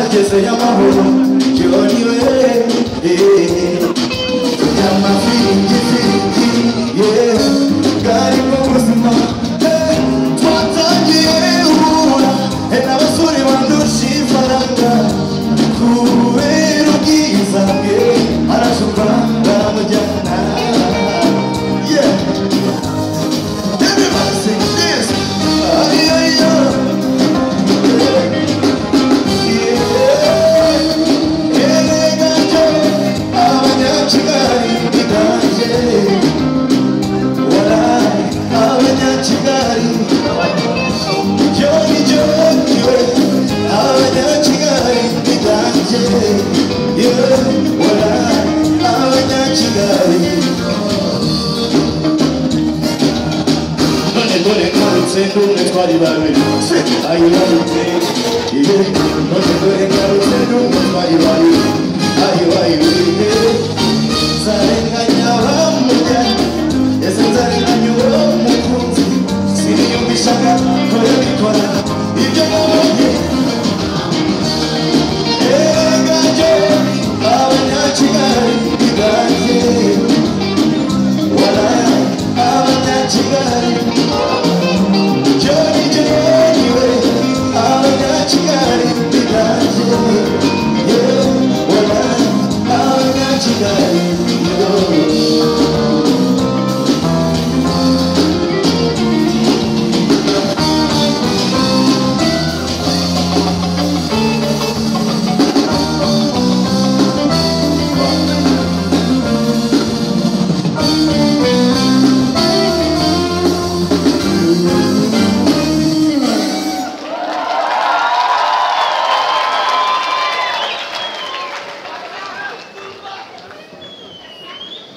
Twagezeyo amahoro Joni we Tujya amafiringi firingi yeah Bwari bwo buzima twatangiye uhura n'abasore bandusha ifaranga kubera ubwiza bwe arashuka baramujyana yeah Everybody sing this ay ay ay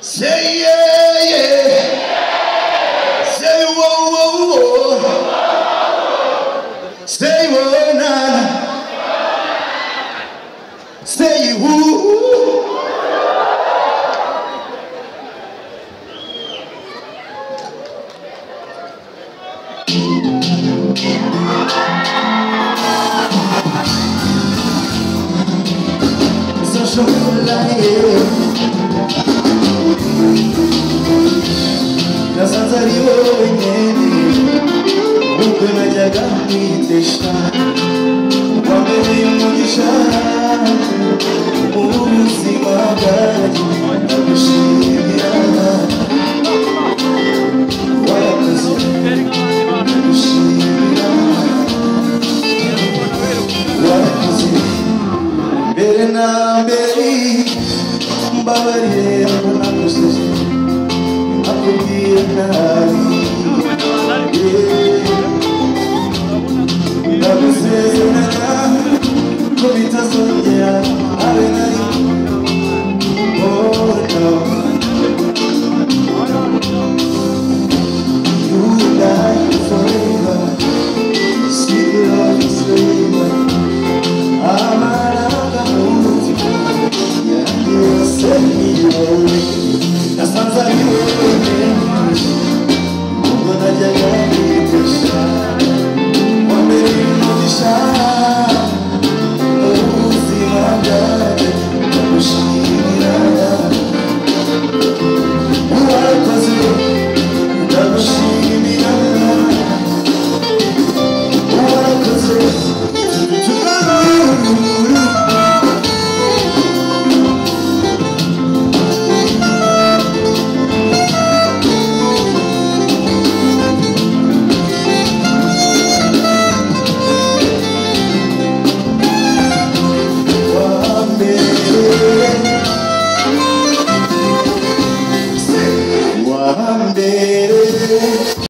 Say yeah, yeah. Say whoa, whoa, whoa. Say whoa, na. Say woo. So nasanze ari wowe nyene ubwo najyaga kwitesha wambereye umugisha mu buzima bwanjye ndagushimira warakoze ndagushimira warakoze mbere na mbere mbabarire aho nakoseje akubwira nabi ndagusezeranya ko bitazongera habe na rimwe oh no You die forever sweet love is forever amarangamutima yanjye yose ni wowe nasanze ari wowe ubwo najyaga kwitesha wambereye umugisha mu buzima bwanjye ndagushimira warakoze ndagushimira warakoze Wambereye